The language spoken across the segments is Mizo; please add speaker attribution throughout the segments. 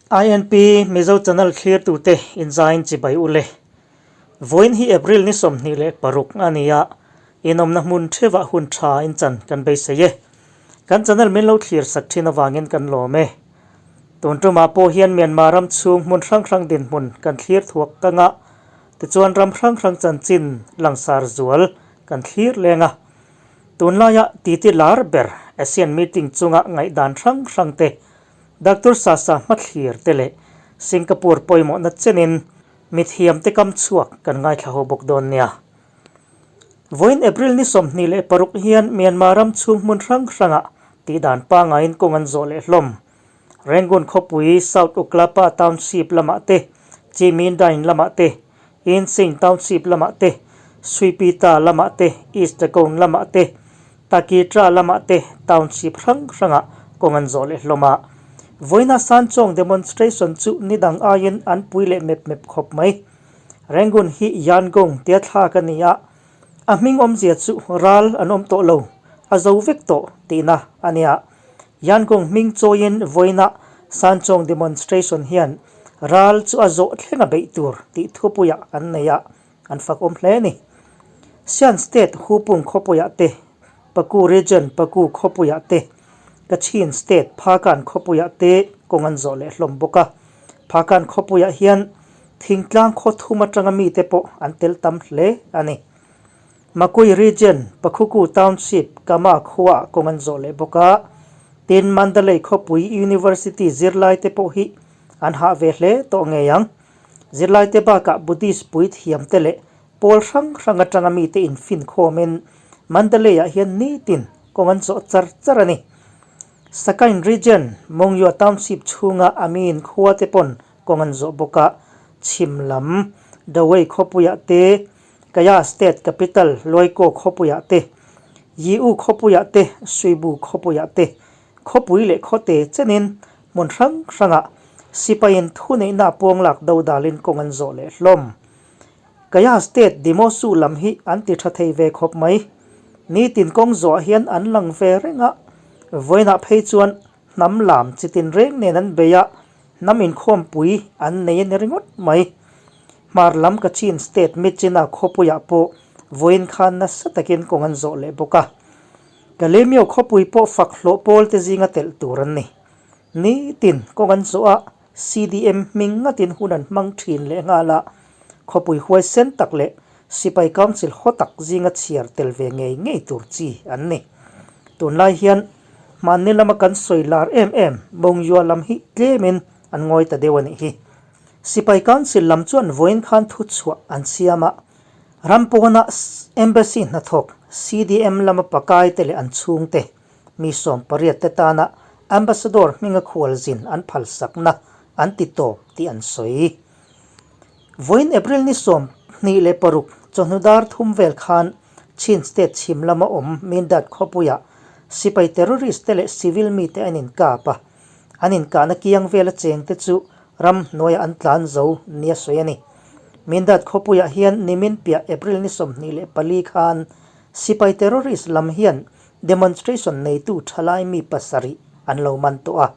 Speaker 1: INP Mizo Channel thlirtute inzain chibai u le. Vawiin hi April ni 26 a ni a, inawmna hmun theuhah hun tha inchan kan beisei e. Kan channel min lo thlir sak thin avangin kan lawm e. Tun tumah pawh hian Myanmar ram chhung hmun hrang hrang dinhmun kan thlir thuak kang a, tichuan ram hrang hrang chanchin langsar zual kan thlir leng a. Tunlaia titi lar ber ASEAN meeting chunga ngaihdan hrang hrang te Doctor Sasa hmathlir te leh Singapore pawimawhna chenin mithiam te kam chhuak kan ngaithla ho bawk dawn nia. Vawiin April ni 26 hian Myanmar ram chhung hmun hrang hrangah tihdan pangaiin kawng an zawh leh hlawm. Rangoon khawpui South Uklapa Township lamah te, Chimindain lamah te, Insein Township lamah te, Suipita lamah te, East Dagon lamah te, Takitra lamah te Township hrang hrangah kawng an zawh leh hlawm a. Vawiina Sanchawng demonstration chu ni dang aiin an pui leh mep mep khawp mai. Rangoon hi Yangon tia thlak a ni a, a hming awmzia chu ral an awm tawh lo, a zo vek tawh tihna a nia. Yangon hming chawiin vawiina Sanchawng demonstration hian ral chu a zawh thleng a beih tur tih thupuiah an nei a, an fak awm hle a ni. Shan State Hupung khawpuiah te, Paku Region Paku khawpuiah te, Kachin State Phakan khawpuiah te kawng an zawh leh hlawm bawk a. Phakan khawpuiah hian thingtlang khaw thum atanga mite pawh an tel tam hle a ni. Makui Region Pakhuku Township Kama khuaah kawng an zawh leh bawk a. Tin, Mandalay khawpui University zirlaite pawh hi an hah ve hle tawh ngei ang. Zirlaite bakah Buddhist puithiamte leh pawl hrang hrang atanga mite infinkhawmin Mandalay-ah hian nitin kawng an zawh char char a ni. Sakain Region, Mongyua Township chhunga Amin khuate pawn kawng an zawh bawk a, chhim lam Dawei khawpuiah te, Kaya State Capital Loikaw khawpuiah te, Yiu khawpuiah te, Suibu khawpuiah te, Khawpui leh khawte chenin hmun hrang hrangah sipaiin thuneihna puanglak dodalin kawng an zawh leh hlawm. Kaya State Dimosu lam hi an ti tha thei ve khawp mai. Nitin kawng zawhah hian an lang ve reng a, vawiinah phei chuan hnam lam chitin reng nen an bei a, hnam inkhawmpui an nei a ni ringawt mai. Hmar lam Kachin State Myitkyina khawpuiah pawh vawiin khan nasa takin kawng an zawh leh bawk a. Kalemyo khawpui pawh fak hlawh pawl te zinga telh tur an ni. Nitin kawng an zawh a, CDM hming ngatin hun an hmang thin leh nghal a, khawpui huaisen tak leh sipai council haw tak zinga chhiar tel ve ngei ngei tur chi an ni. Tunlai hian hmanni lama kan sawi lar em em Mongyua lam hi tlemin an ngawi ta deuh a nih hi. Sipai council lam chuan vawiin khan thuchhuah an siam a, Ram pawna Embassy hnathawk CDM lama pakai te leh an chhungte mi 18 te tana Ambassador hminga khualzin an phalsakna an ti tawp tih an sawi. Vawiin April ni 26 chawhnu dar thum vel khan Chin State chhim lama awm Mindat khawpuiah sipai terrorist te leh civil mite an inkap a, an inkahna kiang vela chengte chu ram hnuaiah an tlan zo nia sawi a ni. Mindat khawpuiah hian nimin piah April ni 24 khan sipai terrorist lam hian demonstration neitu thalai mi pasarih an lo man tawh a.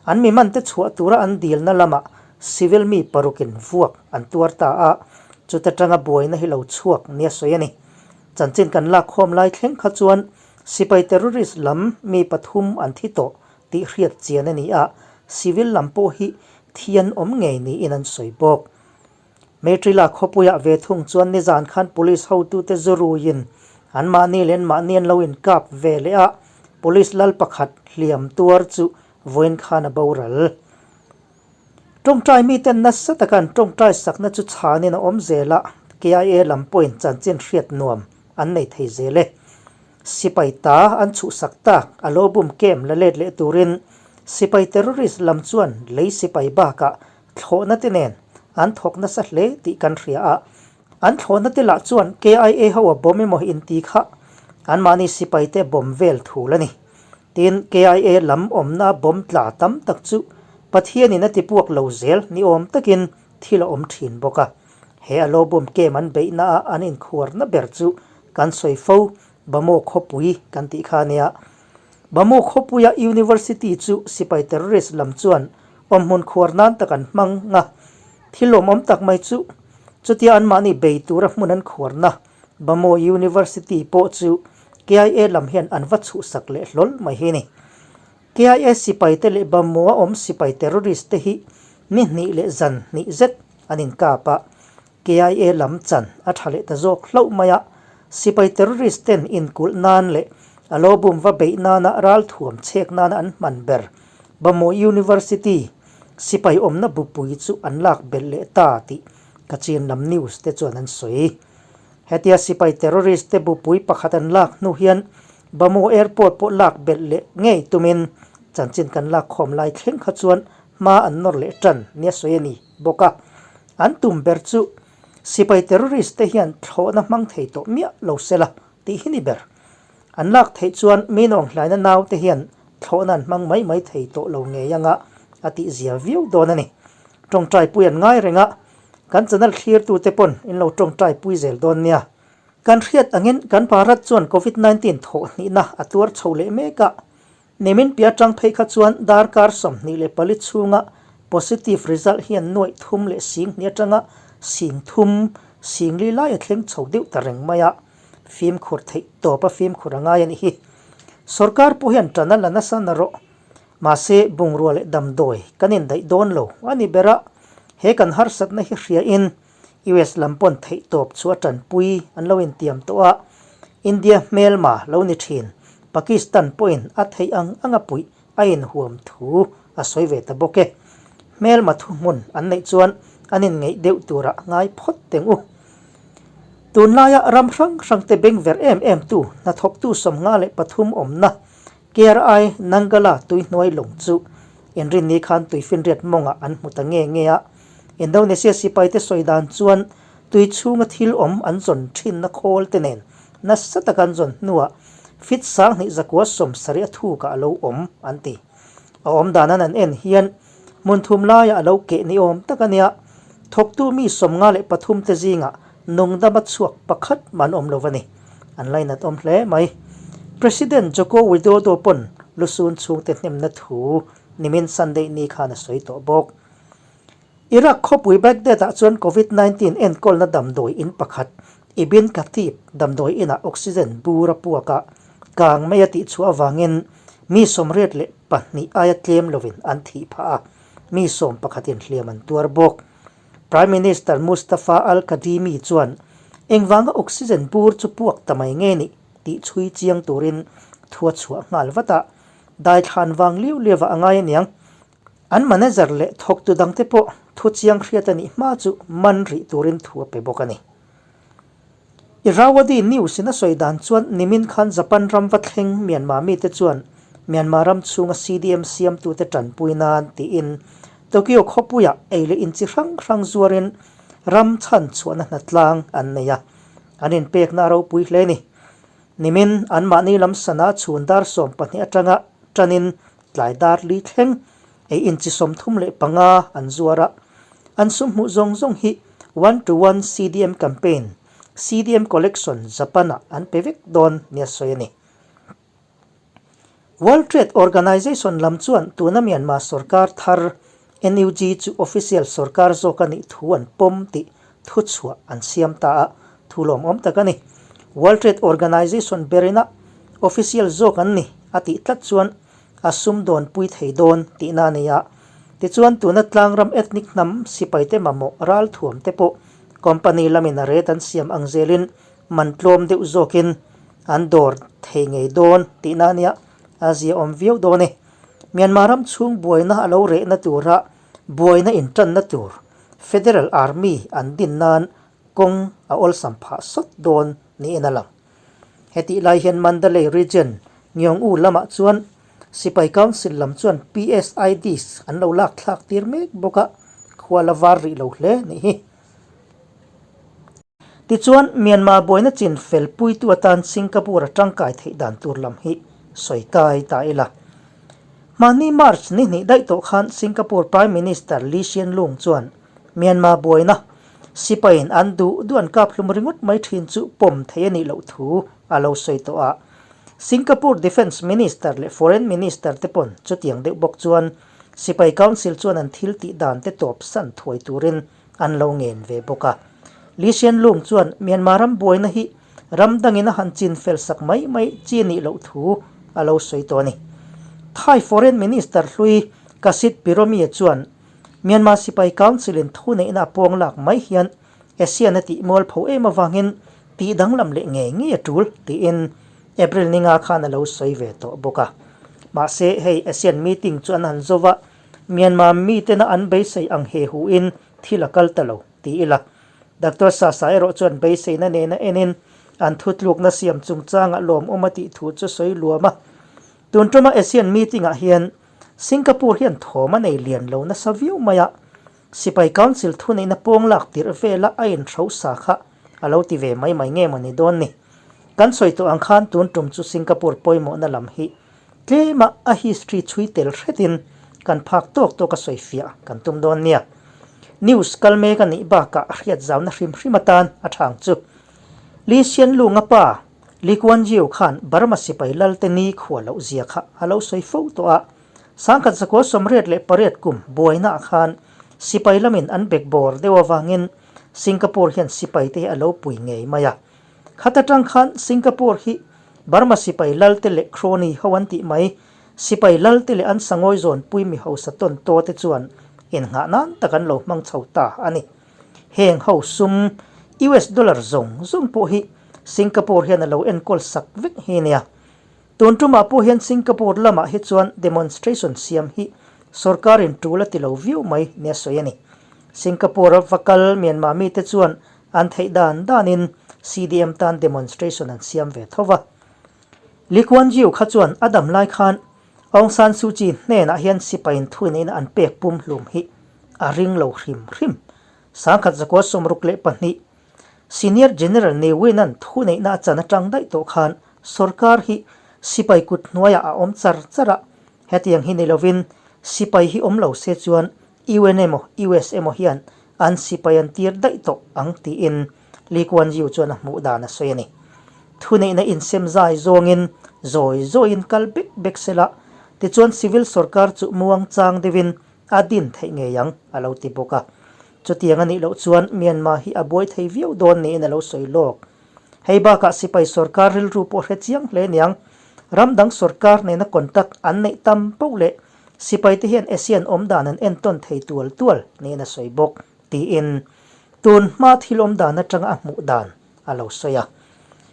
Speaker 1: An mi mante chhuah tura an dilna lamah civil mi parukin vuak an tuar ta a, chuta tanga buaina hi lo chhuak nia sawi a ni. Chanchin kan lak khawm lai thleng kha chuan sipai terrorist lam mi pathum an thi tawh tih hriat chian a ni a, civil lam pawh hi thi an awm ngei niin an sawi bawk. Meitrila khawpuiah ve thung chuan nizan khan police hotute zu ruiin anmahni leh anmahni an lo inkap ve leh a, police lal pakhat hliam tuar chu vawiin khan a boral. Tawngtai miten nasa taka an tawngtai sakna chu chhanin a awm zel a, KIA lam pawhin chanchin hriat nuam an nei thei zel e. Sipai ta an chhuhsak tak a lo bum kem la let leh turin sipai terrorist lam chuan lei sipai bakah thlawhna te nen an thawk nasa hle tih kan hria a. An thlawhna te lah chuan KIA ho a bawm emaw inti kha anmahni sipai te bawm vel thul a ni. Tin, KIA lam awmna bawm tla tam tak chu Pathianin a tipuak lo zel ni awm takin thil a awm thin bawk a. He a lo bawm kem an beihna a an inkhuarna ber chu kan sawi fo Bamo khawpui kan tih kha ania. Bamo khawpuia University chu sipai terrorist lam chuan Awmhmun khuar nan tak an hmang a, thil lawmawm tak mai chu chutia anmahni bei tura hmun an khuarna Bamawi University pawh chu KIA lam hian an va chhuhsak leh hlawl mai hi a ni. KIA sipai te leh Bamaw a awm sipai terrorist te hi ni hnih leh zan hnih zet an inkap a, KIA lam chan a tha leh ta zawk hlauh mai a, sipai terrorist ten inkulh nan leh a lo bum va beih nana ralthuam chhek nana an hman ber Bamaw University sipai awmna bupui chu an lak belh leh ta tih Kachin lam news te chuan an sawi. Hetia sipai terrorist te bupui pakhat an lak hnu hian Bamaw Airport pawh lak belh leh ngei tumin chanchin kan lak khawm lai thleng kha chuan hma an nawr leh tan nia sawi a ni bawk a. An tum ber chu sipai terrorist te hian thlawhna hmang thei tawh miah lo sela tih hi ni ber. An lak theih chuan mi nawnghlaina nau te hian thlawhna an hmang mai mai thei tawh lo ngei anga a tih zia viau dawn a ni. Tawngtai pui an ngai reng a, kan channel thlir tute pawn in lo tawngtai pui zel dawn nia. Kan hriat angin kan Bharat chuan Covid 19 thawh hnihna a tuar chho leh mek a, Nimin piah atang phei kha chuan darkar 24 chhunga positive result hian nuaih thum leh sing hnih atanga sing thum, sing li lai a thleng chho deuh ta reng mai a, fimkhur theih tawp a fimkhur a ngai a nih hi. Sorkar pawh hian tan a la nasa na rawh. Mahse, bungrua leh damdawi kan indaih dawn lo a ni ber a, he kan harsatna hi hriain US lam pawn theih tawp chu a tanpui an lo intiam tawh a, India hmelma lo ni thin Pakistan pawhin a theih ang anga puih a inhuam thu a sawi ve ta bawk e. Hmelma thuhmun an neih chuan an inngeih deuh turah ngai phawt teng u. Tunlaia ram hrang hrangte beng ver em em tu hnathawktu 53 awmna KRI Nangala tuihnuai lawng chu inrinni khan tuifinriat mawngah an hmu ta nge nge a. Indonesia sipaite sawi dan chuan tui chhunga thil awm an zawn thinna khawl te nen nasa taka an zawn hnuah fit 2000 170 a thukah a lo awm an ti. A awm danan an en hian hmun thum laiah a lo keh ni awm tak a nia. Thawktu mi 53 te zingah nungdama chhuak pakhat mah an awm lo a ni. An lainat awm hle mai. President Joko Widodo pawn lusun chhungte hnemna thu nimin Sunday ni khan a sawi tawh bawk. Iraq khawpui Baghdad ah chuan Covid 19 enkawlna damdawi in pakhat Ibn Khatib damdawi inah oxygen bur a puak a, kang mai a tihchhuah avangin mi 82 aia tlem lovin an thih phah a, mi sawm pakhatin hliam an tuar bawk. Prime Minister Mustafa al-Kadhimi chuan engvanga oxygen bur chu puak ta mai nge nih tih chhui chiang turin thu a chhuah nghal vat a, daithlan vang liau liauah a ngai aniang. An manager leh thawktu dangte pawh thu chiang hriat a nih hma chu man rih turin thu a pe bawk a ni. Irrawaddy News in a sawi dan chuan nimin khan Japan ram va thleng Myanmar mite chuan Myanmar ram chhunga CDM siamtute tanpui nan tiin Tokyo khawpuiah ei leh in chi hrang hrang zuarin ram chhan chhuahna hnatlang an nei a, an inpekna a ropui hle a ni. Nimin anmahni lam sana chhun dar 12 atanga tanin tlai dar li thleng ei in chi 35 an zuar a, an sum hmuh zawng zawng hi One to One CDM Campaign, CDM Collection Japan-ah an pe vek dawn nia sawi a ni. World Trade Organization lam chuan tuna Myanmar sorkar thar NUG chu official sorkar zawk a nih thu an pawm tih thuchhuah an siam ta a, thu lawmawm tak a ni. World Trade Organization berina official zawk an ni a tih tlat chuan a sumdawn pui thei dawn tihna a ni a. Tichuan tuna tlangram ethnic hnam sipaite mamawh ralthuam te pawh company lamin a ret an siam ang zelin man tlawm deuh zawkin an dawr thei ngei dawn tihna a nia, a ziaawm viau dawn e. Myanmar ram chhung buaina a lo rehna tura buaina intanna tur Federal Army an din nan kawng a awlsam phah sawt dawn niin a lang. Hetih lai hian Mandalay Region, Ngyong-u lamah chuan Sipai Council lam chuan PSIDs an lo lak thlak tir mek bawk a, khua la var rih lo hle nih hi. Tichuan, Myanmar buaina chin fel puitu atan Singapore a tangkai theih dan tur lam hi sawi kai ta ila. Mahni March ni hnih daih tawh khan Singapore Prime Minister Lee Hsien Loong chuan Myanmar buaina sipaiin an duh duh an kap hlum ringawt mai thin chu pawm thei a nih loh thu a lo sawi tawh a. Singapore Defence Minister leh Foreign Minister te pawn chutiang deuh bawk chuan. Sipai Council chuan an thil tih dan te tawp san thuai turin an lo ngen ve bawk a. Lee Hsien Loong chuan Myanmar ram buaina hi ram dangin a han chin fel sak mai mai chi nih loh thu a lo sawi tawh a ni. Thai Foreign Minister hlui Kasit Piromye chuan Myanmar Sipai Council in thuneihna a pawng lak mai hian ASEAN a tih mual pho em avangin tih danglam leh ngei ngei a tul tiin April ninga khan a lo sawi ve tawh bawk a. Mahse hei ASEAN meeting chu an han zo va, Myanmar mitena an beisei ang he huin thil a kal ta lo ti ila. Doctor Sasa erawh chuan beiseina nena enin an thutlukna siam chungchangah lawmawm a tih thu chu sawi luam a. Tun tuma ASEAN meeting ah hian Singapore hian thawm a nei lian lo nasa viau mai a, Sipai Council thuneihna pawng lak tirh vela a inhrosa kha a lo ti ve mai mai nge maw ni dawn ni. Kan sawi tawh ang khan tun tum chu Singapore pawimawhna lam hi tlema a history chhui tel hretin kan phak tawk tawk a sawi fiah kan tum dawn nia. News kal mek a nih bakah a hriat zauna hrim hrim atan a thang chu. Lee Hsien Loong a pa Lee Kuan Yew khan Burma sipai lalte ni khua loh zia kha a lo sawi fo tawh a. Sangkhat zakua 88 kum buainaah khan sipai lamin an bekbawr deuh avangin Singapore hian sipai te hi a lo pui ngei mai a. Khat atang khan Singapore hi Burma sipai lalte leh crony ho an tih mai, sipai lalte leh an sangawi zawnpui mi hausa tawn taw te chuan innghah nan tak an lo hmang chho ta a ni. Heng ho sum US dollar zawng zawng pawh hi Singapore hian a lo enkawl sak vek hi nia. Tun tumah pawh hian Singapore lamah hi chuan demonstration siam hi sorkarin tul a ti lo viau mai nia sawi a ni. Singapore-a va kal Myanmar mite chuan an theih dan danin CDM tan demonstration an siam ve tho va. Lee Kuan Yew kha chuan a dam lai khan Aung San Suu Kyi hnenah hian sipain thuineihna an pek pumhlum hi a ring lo hrim hrim. 1962 Senior General Ne Win-a'n thuneihna a chan atang daih tawh khan sorkar hi sipai kut hnuaiah a awm char char a, hetiang hi ni lovin sipai hi awm lo se chuan UN emaw US emaw hian an sipai an tir daih tawh ang tiin Lee Kuan Yew chuan a hmuh dan a sawi a ni. Thuneihna insem zai zawngin zawi zawiin kal bek bek sela, tichuan civil sorkar chu muang chang deuhin a din theih ngei ang a lo ti bawk a. Chutiang a nih loh chuan Myanmar hi a buai thei viau dawn niin a lo sawi lawk. Hei bakah sipai sorkar rilru pawh hre chiang hle niang. Ram dang sorkar nena contact an neih tam poh leh sipai te hian ASEAN awm dan an entawn thei tual tual niin a sawi bawk tiin tun hma thil awm dan atanga a hmuh dan a lo sawi a.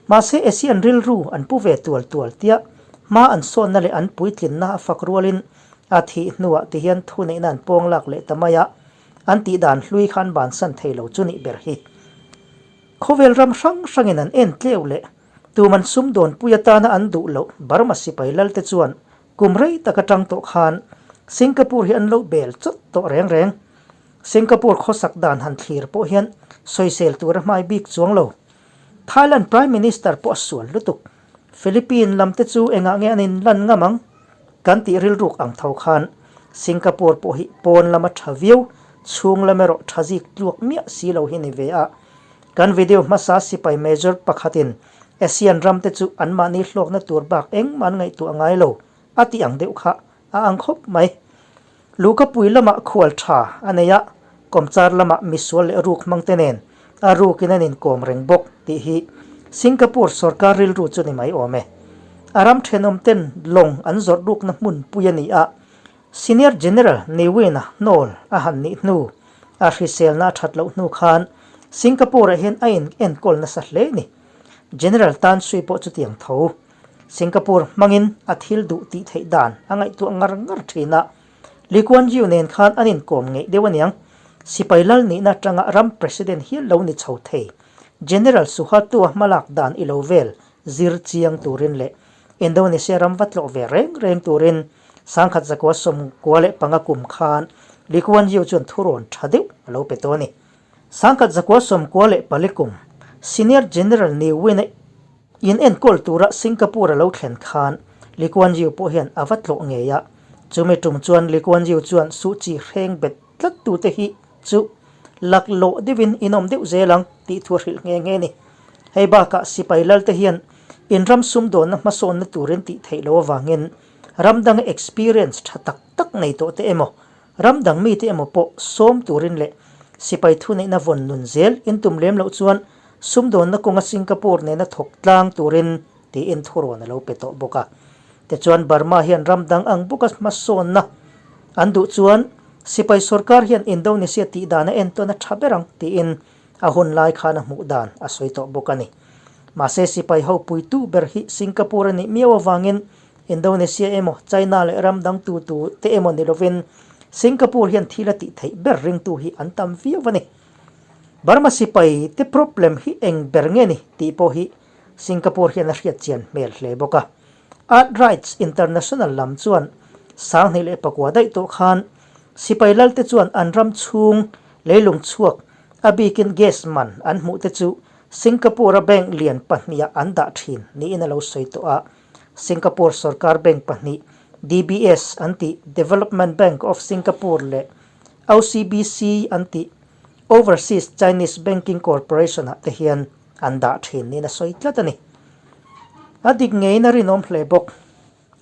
Speaker 1: Mahse ASEAN rilru an pu ve tual tual tia hma an sawnna leh an puitlinna a fak rualin a thih hnuah ti hian thuneihna an pawng lak leh ta mai a, an tih dan hlui kha an bansan thei lo chu nih ber hi. Khawvel ram hrang hrangin an en tleu leh tum an sumdawnpui atana an duh loh Burma sipai lalte chuan kum rei tak atang tawh khan Singapore hi an lo bel chawt tawh reng reng. Singapore khawsak dan han thlir pawh hian sawisel tur a hmai bik chuang lo. Thailand Prime Minister pawh a sual lutuk. Philippine lam te chu engah nge an inlan ngam ang? Kan tih rilruk ang tho khan Singapore pawh hi pawn lama tha viau, chhung lam erawh tha zik tluak miah si lo hi ni ve a. Kan video hmasa sipai major pakhatin ASEAN ram te chu anmahni hlawkna tur bak engmah an ngaihtuah ngai lo a tih ang deuh kha a ang khawp mai. Luhkapui lamah khual tha a nei a, kawmchar lamah misual leh ruk hmang te nen a rukin an inkawm reng bawk tih hi Singapore sorkar rilru chu ni mai awm e. A ram thenawm ten lawng an zawrh rukna hmun pui a ni a, Senior General Ne Win-a hnawl a han nih hnu, a hriselna a that loh hnu khan Singapore-ah hian a in enkawl nasa hle ni. General Tan Sui pawh chutiang tho. Singapore hmangin a thil duh tih theih dan a ngaihtuah ngar ngar thin a, Lee Kuan Yew nen khan an inkawm ngeih deuh aniang. Sipai lal nihna atanga ram president hial lo ni chho thei. General Suharto-a hmalak dan i lo vel zir chiang turin leh Indonesia ram va tlawh ve reng reng turin 1995 kum khan Lee Kuan Yew chuan thurawn tha deuh a lo pe tawh a ni. 1994 kum Senior General Ne Win-a In enkawl tura Singapore a lo thlen khan Lee Kuan Yew pawh hian a va tlawh ngei a, chumi tum chuan Lee Kuan Yew chuan Suu Kyi hreng bet tlat tute hi chu laklawh deuhin in awm deuh zel ang tih thu a hrilh nghe nghe a ni. Hei bakah sipai lalte hian in ram sumdawnna hmasawnna turin tih theih loh avangin. Ram danga experience tha tak tak nei tawh te emaw, ram dang mite emaw pawh sawm turin leh sipai thuneihna vawn nun zel intum lem loh chuan sumdawnna kawnga Singapore nena thawk tlang turin tiin thurawn a lo pe tawh bawk a. Tichuan Burma hian ram dang ang bawka hmasawnna an duh chuan sipai sorkar hian Indonesia tih dan a entawn a tha ber ang tiin a hun lai khan a hmuh dan a sawi tawh bawk a ni. Mahse sipai ho puitu ber hi Singapore a nih miau avangin Indonesia emaw China leh ram dang tu tu te emaw ni lovin Singapore hian thil a tih theih ber ringtu hi an tam viau a ni. Burma sipai te problem hi eng ber nge ni tih pawh hi Singapore hian a hriat chian hmel hle bawk a. Earth Rights International lam chuan 2009 daih tawh khan sipai lalte chuan an ram chhung leilung chhuak a bikin gas man an hmuh te chu Singapore-a bank lian pahniha an dah thin niin a lo sawi tawh a. Singapore sorkar bank pahnih DBS an tih Development Bank of Singapore leh OCBC an tih Overseas Chinese Banking Corporation-ah te hian an dah thin niin a sawi tlat a ni. A dik ngeiin a rinawm hle bawk.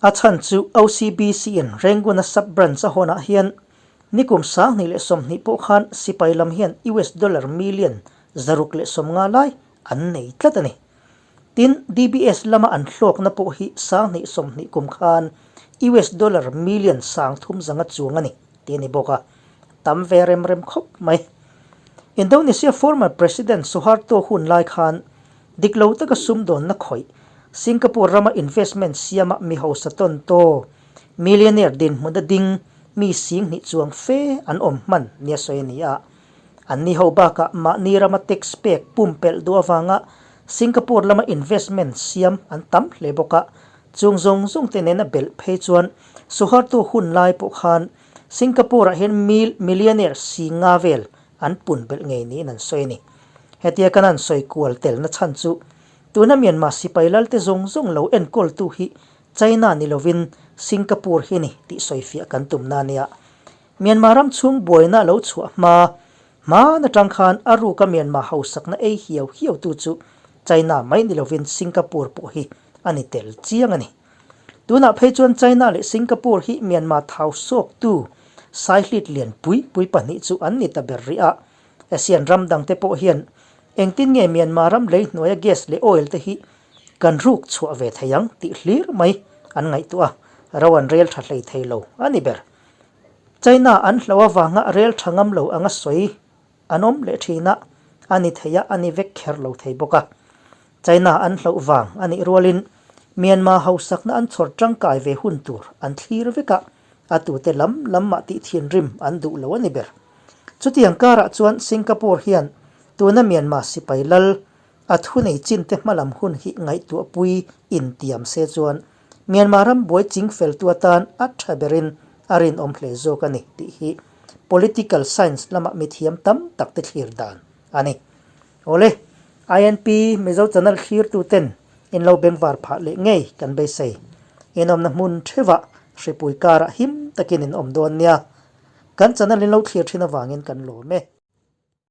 Speaker 1: A chhan chu OCBC-in Rangoon-a sub-branch a hawnah hian nikum 2020 pawh khan sipai lam hian US dollar million 150 lai an nei tlat a ni. Tin, DBS lama an hlawkna pawh hi 2020 kum khan US dollar million 3500 chuang a ni tih a ni bawk a, tam ve rem rem khawp mai. Indonesia former President Suharto hun lai khan dik lo taka sumdawnna khawih, Singapore rama investment siama mi hausa tawn taw, millionaire dinhmuna ding mi 2000 chuang fe an awm hman nia sawi a ni a. Anni ho bakah mahni rama tax pek pumpelh duh avanga Singapore lama investment siam an tam hle bawk a, chung zawng zawng te nena belh phei chuan Suharto hun lai pawh khan Singapore-ah hian mil millionaire si nga vel an pun belh ngei niin an sawi a ni. Hetia kan an sawi kual telna chhan chu tuna Myanmar sipai lalte zawng zawng lo enkawltu hi China ni lovin Singapore hi ni tih sawifiah kan tumna a nia. Myanmar ram chhung buaina a lo chhuah hma hman atang khan a ruka Myanmar hausakna ei hiau hiau tu chu China mai ni lovin Singapore pawh hi a ni tel chiang a ni. Tunah phei chuan China leh Singapore hi Myanmar thau sawktu saihlit lian pui pui pahnih chu an ni ta ber rih a. ASEAN ram dangte pawh hian engtin nge Myanmar ram lei hnuaia gas leh oil te hi kan ruk chhuah ve thei ang tih hlir mai an ngaihtuah a, ro an rel tha hlei thei lo a ni ber. China an hlo avanga rel tha ngam lo anga sawi an awm leh thin a, a ni thei a, a ni vek kher lo thei bawk a. China an hloh vang a nih rualin Myanmar hausakna an chhawr tangkai ve hun tur an thlir vek a, a tute lam lam mah tih thinrim an duh lo a ni ber. Chutiang karah chuan Singapore hian tuna Myanmar sipai lal A thunei chinte hmalam hun hi ngaihtuahpui intiam se chuan Myanmar ram buai chingfeltu atan a tha berin a rinawm hle zawk a ni tih hi political science lama mithiam tam tak te thlir dan a ni. Awle, INP Mizo channel thlirtu ten in lo bengvar phah leh ngei kan beisei. Inawmna hmun theuhah hripui karah him takin in awm dawn nia. Kan channel in lo thlir thin avangin kan lawm e.